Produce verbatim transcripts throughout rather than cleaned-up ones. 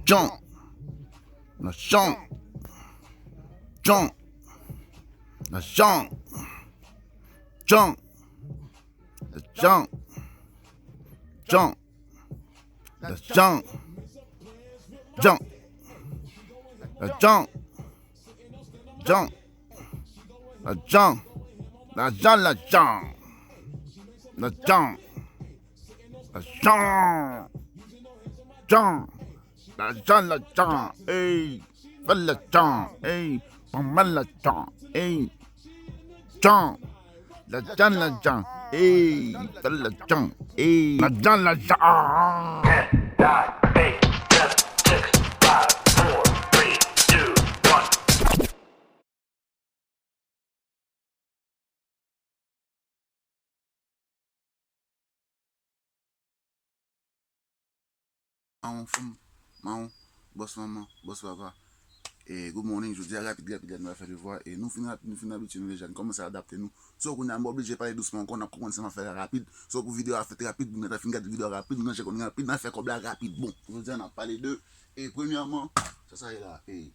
Jump. Now jump. Jump. Now jump. Jump. Now jump. Jump. Now jump. Jump. Now jump. Jump. Now jump. Now jump. Now jump. Now jump. Now jump. Jump. Lajan, lajan, ey. Fè lajan, ey. Ban mwen lajan, ey. Jan. Lajan, lajan, ey. Fè lajan, ey. Lajan, lajan. Mawon fanm, mawon, bòs manman, bòs papa. E, good morning, jodi a rapid, rapid, la, nou va fè devwa. E nou fin rapid, nou fin abitye nou deja, nou kòmanse adapte nou. So, kounye a, m oblije pale dousman ankò, n ap konprann sa m ap fè la rapid. So, pou videyo a fèt rapid, nou gentan fin gade videyo a rapid, nou gentan konn rapid, n a fè kòb la rapid. Bon, jodi a, n ap pale de, e, premyèman, sa, sa ye la, e,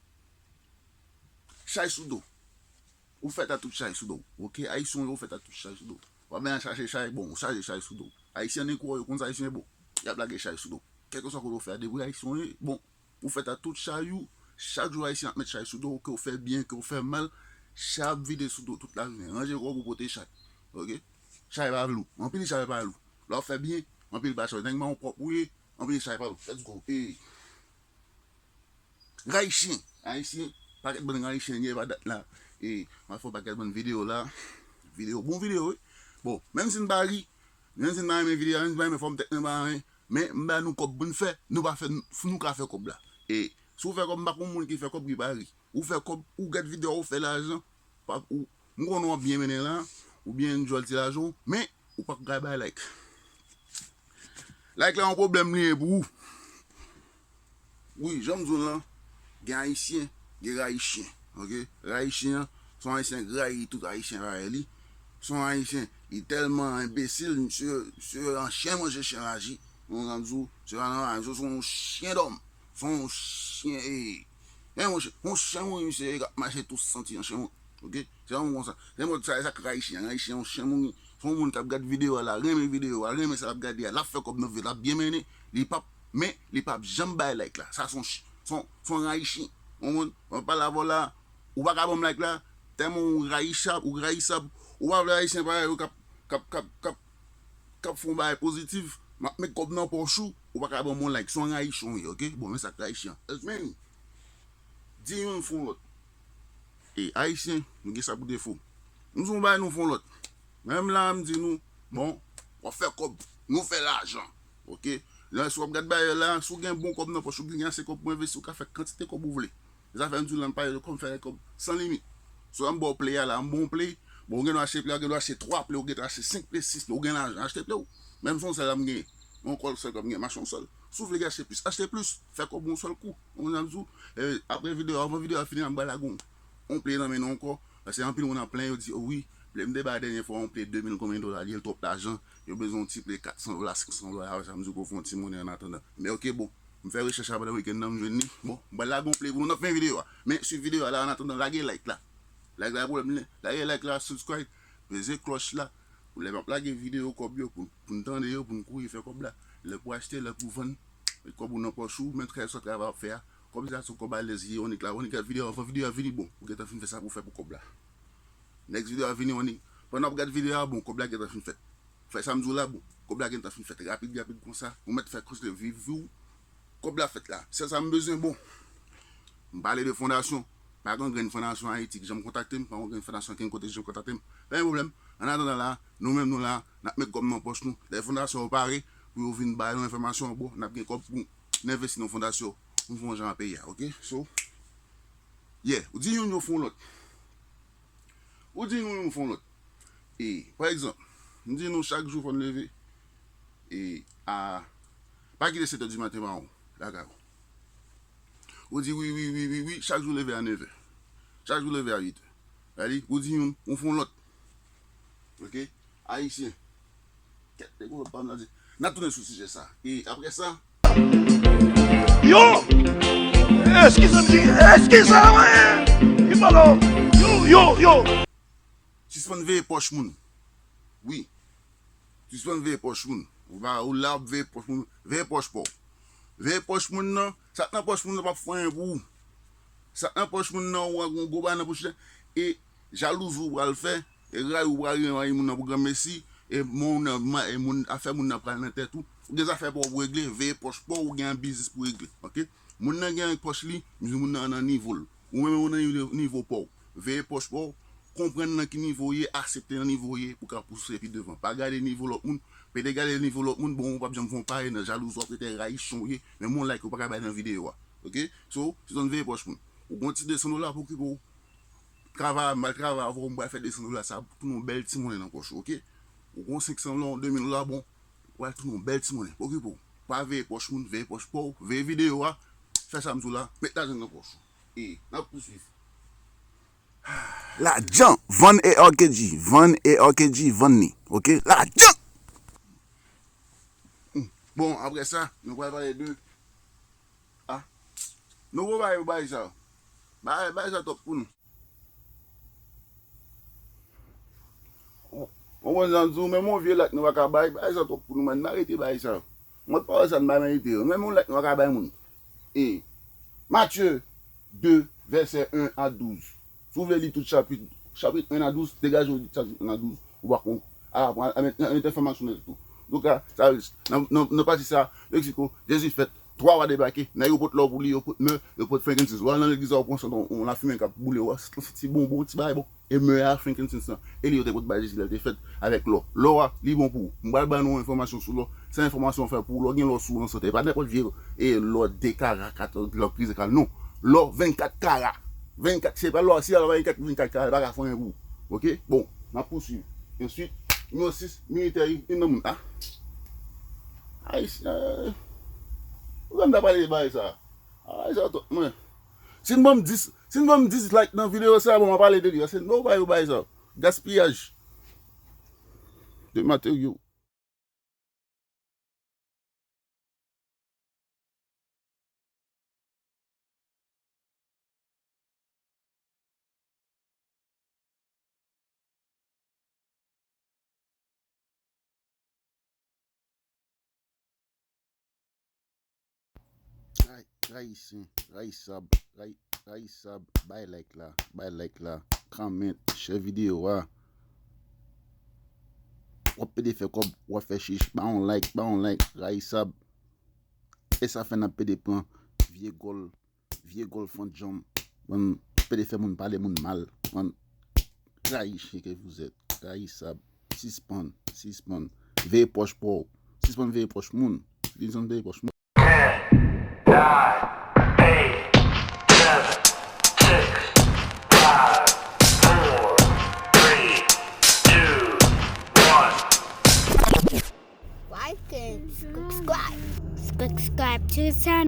chay sou do. Ou fèt a tout chay sou do w. Oke, Ayisyen w ye, ou fèt a tout chay sou do w. W ap vin chache chay, bon, ou chache chay sou do w. Ayisyen negro yo konn sa Ayisyen ye, bon, y ap lage chay sou do w. Kèlkeswa kote w fè a, depi Ayisyen w ye, bon, ou fèt a tout chay ou. Chak jou Ayisyen ap met chay sou do w, ke w fè byen, ke w fè mal, chay ap vide sou do w tout lajounen. Ranje kò w pou pote chay. Oke? Chay pa lou. Anpil chay pa lou. Lè w fè byen, anpil pa chay. Nèg mawon pwòp ou ye, anpil chay pa lou. Let's go. Ey. Rayisyen, Ayisyen, pakèt bann Rayisyen gen pa dat la. E, m ap fè yon pakèt bann videyo la. Videyo, bon videyo, wi. Bon, menm si n pa ri, menm si n pa renmen videyo a, menm si n pa renmen fòm tèt nou pa anyen, men m ba nou kòb pou n fè, nou pa fè, nou ka fè kòb la. E, si w fè kòb, m pa konn moun ki fè kòb ki pa ri. Ou fè kòb, ou gad videyo a, ou fè lajan, pa, ou, m konnen w ap byen mennen la, ou byen enjoy ti lajan w, men ou pa ka bay like. Like la yon pwoblèm li ye pou ou. Wi, jan m di w lan, gen Ayisyen, gen Rayisyen, oke? Rayisyen an, se yon Ayisyen ki rayi tout Ayisyen parèy li. Se yon Ayisyen, li tèlman enbesil, misye, misye an chyen manje chyen raji. Ou konprann sa m di w? Se pa nòmal, misye se yon chyen dòm. Se yon chyen, e, e, yon chyen, yon chyen mouri, misye, e, k ap mache tou santi yon chyen mouri. Oke? Se yon moun konsa. Se moun sa, e sa k Ayisyen an. Ayisyen yon chyen mouri. Se yon moun k ap gad videyo a la, renmen videyo a, renmen sa l ap gade a, l ap fè kòb nan vi l, l ap byen mennen, li p ap, men li p ap janm bay like la. Sa se yon ch-, se yon, se yon Ayisyen. Ou konprann? Mwen pale avè w la, ou pa ka ban m like la, tèlman ou rayisab, ou rayisab, ou pa vle Ayisyen parèy ou k ap, k ap, k ap, k ap, k ap fè yon bagay pozitif, m ap met kòb nan pòch ou, ou pa ka ban m yon like. Se yon Ayisyen w ye, oke? Bon, men sa k Ayisyen an. Men, di youn fè yon lòt. E, Ayisyen, nou gen sa pou defo. M di yon bagay, nou fè yon lòt. Menm la, m di nou, bon, w ap fè kòb, nou fè lajan. Oke? Lè, si w ap gad bagay la, si w gen bon kòb nan pòch ou, gen ase kòb pou envesti, ou ka fè kantite kòb ou vle. Zafè m di w la, m pale de kòb, fè kòb san limit. So, m ba w play a la, m ba w play. Bon, ou gen dwa achte play, ou gen dwa achte twa play, ou gen dwa achte senk play, sis play, ou gen lajan, achte play ou. Menm si yon sèl la m genyen, yon kòb sèl kòb m genyen, m achte yon sèl. Si w vle achte plis, achte plis. Fè kòb yon sèl kou. Ou konn sa m di w? E, apre videyo, anvan videyo a fini, m pral lage yon, yon play nan men nou ankò. Paske anpil moun ap plenyen, yo di, o wi, play m te bay dènye fwa, yon play de mil konbyen dola, li ye l twòp lajan. Yo bezwen yon ti play kat san dola, senk san dola, apre sa m di w ke w fè yon ti monnen annatandan. Men oke, bon. M fè rechèch la pandan wikenn nan, m jwenn li. Bon, m pral lage yon play pou nou nan fen videyo a. Men swiv videyo a la, annatandan, lage like la. Like la, pwoblèm li. Lage like la, subscribe, peze klòch la. Pou lè m ap lage videyo kòb yo, pou, pou n tande yo, pou n kouri fè kòb la. Lè pou achte, lè pou vann. Met kòb ou nan pòch ou, men kèlkeswa travay w ap fè a. Kòb sa se yon kòb alèz li ye, Onik la. Onik gad videyo a, anvan videyo a vini, bon, ou gentan fin fè sa pou w fè pou kòb la. Next videyo a vini, Onik. Pandan w ap gad videyo a, bon, kòb la gentan fin fèt. Fè sa m di w la, bon, kòb la gentan fin fèt. Rapid, rapid konsa, ou mèt fè kòs de viv ou. Kòb la fèt la. Se sa m bezwen, bon. M pale de fondasyon. Pa gen yon grenn fondasyon Ayiti ki janm kontakte m, pa gen yon grenn fondasyon ki kote ki janm kontakte m. Pa gen pwoblèm. Annatandan la, nou menm nou la, n ap met kòb nan pòch nou. Lè fondasyon yo pare, pou yo vin bay nou enfòmasyon, bon, n ap gen kòb pou n envesti nan fondasyon, pou n fè yon jan a peyi a, oke? So, yeah, ou di youn, yo fè yon lòt. Ou di nou, nou fè yon lòt. E, pa egzanp, m di nou chak jou fò n leve. E, a, pa kite sèt è di maten pa ou, lakay ou. Ou di wi, wi, wi, wi, wi, chak jou leve a nèf è. Chak jou leve a uit è. Gade, ou di youn, ou fè yon lòt. Oke? Ayisyen. Kèt, te gon lòt pa m nan di. N a tounen sou sijè sa. E apre sa, yo! Eskize m, di, eskize mwen. Ki pale w? Yo, yo, yo. Sispann veye pòch moun. Wi. Sispann veye pòch moun. Ou pa, ou la, w ap veye pòch moun. Veye pòch pa w. Veye pòch moun nan. Sa k nan pòch moun nan p ap fè anyen pou ou. Sa k nan pòch moun nan, ou ak yon gwo bagay nan pòch la. E jalouzi ou pral fè. E rayi ou pral rayi moun nan pou granmesi. E moun nan, ma- e moun, afè moun nan pral nan tèt ou. Ou gen zafè pa w pou regle. Veye pòch pa w, ou gen yon biznis pou regle. Oke? Moun nan gen pòch li, moun nan nan nivo l. Ou menm ou nan nivo pa w. Veye pòch pa w, konprann nan ki nivo w ye, aksepte nan nivo w ye pou w ka pouse pi devan. Pa gade nivo lòt moun, pede gade nivo lòt moun, bon, ou p ap janm fè yon parèy nan jalouzi, w ap rete rayi chan w ye, menm yon like ou pa ka bay nan videyo a. Oke? So, se zòn veye pòch moun. Ou gon ti de san dola pou okipe w. Travay, m pral travay avè w, m pral fè de san dola, sa ap tounen yon bèl ti monnen nan pòch ou, oke? Ou gon senk san dola, yon de mil dola, bon, ou pral tounen yon bèl ti monnen. Okipe w. Pa veye pòch moun, veye pòch pa w, veye videyo a, fè sa m di w la, met lajan nan pòch ou. E, n ap pouswiv. Lajan, vann A R K G, vann A R K G, vann li. Oke? Lajan! Hmm. Bon, apre sa, nou pral pale de, ah, nou pral pale de bagay sa. Bagay, bagay sa twòp pou nou. Ou konprann sa m di w, menm yon vye like nou pa ka bay, bagay sa twòp pou nou, man, n arete bagay sa. Mwen pa wè sa n pa merite yo. Menm yon like nou pa ka bay moun. E Matye de, vèsè en a douz. Si w vle li tout chapit, chapit en a douz, degaje w li chapit en a douz. Ou pa konn. A, pran, a, met, met enfòmasyon nan tou. Donk, a, sa, nan, nan, nan pati sa, Meksiko, Jezi fèt, twa wa debake, nèg yo pot lò pou li, yo pot mè, yo pot frankinsenn. Ou al nan legliz la, ou pran sant, yon lafimen k ap boule, ou santi bonbon, ti bagay bon. E mè a, frankinsenn nan, e li yo te pot bay Jezi lè l te fèt avèk lò. Lò a, li bon pou ou. M pral ban nou enfòmasyon sou lò. Se enfòmasyon fè pou ou. Lò gen lò sou ou nan sante. E pa nenpòt vye e lò de kara, kat, lò krize kal. Non. Lò vennkat kara. Vennkat, se pa lò, si lò vennkat, vennkat kara, li pa ka fè anyen pou ou. Oke? Bon, n ap pouswiv. Answit, nimewo sis, militè, youn nan moun. Ah. Ayisyen. Ou konn ta pale de bagay sa. Bagay sa twòp, mwen. Si n ban m dis, si n ban m dis like nan videyo sa, bon, m a pale de li. Paske nou pa yo bay sa. Gaspiyaj de materyo. Ay, rayisyen, rayisab, ray, rayisab, bay like la, bay like la, comment, share videyo a. W ap pede fè kòb, w ap fè chich, ba yon like, ba yon like, rayisab. E sa fè n ap pede pran vye gòl, vye gòl fannjanm. Bann pede fè moun pale moun mal. Bann rayisyen ke vous êtes, rayisab. Sispann, sispann. Veye pòch pa w. Sispann veye pòch moun. Sispann veye pòch moun. Ten, nine, eight, seven, six, five, four, three, two, one. Like and subscribe. Subscribe to the channel.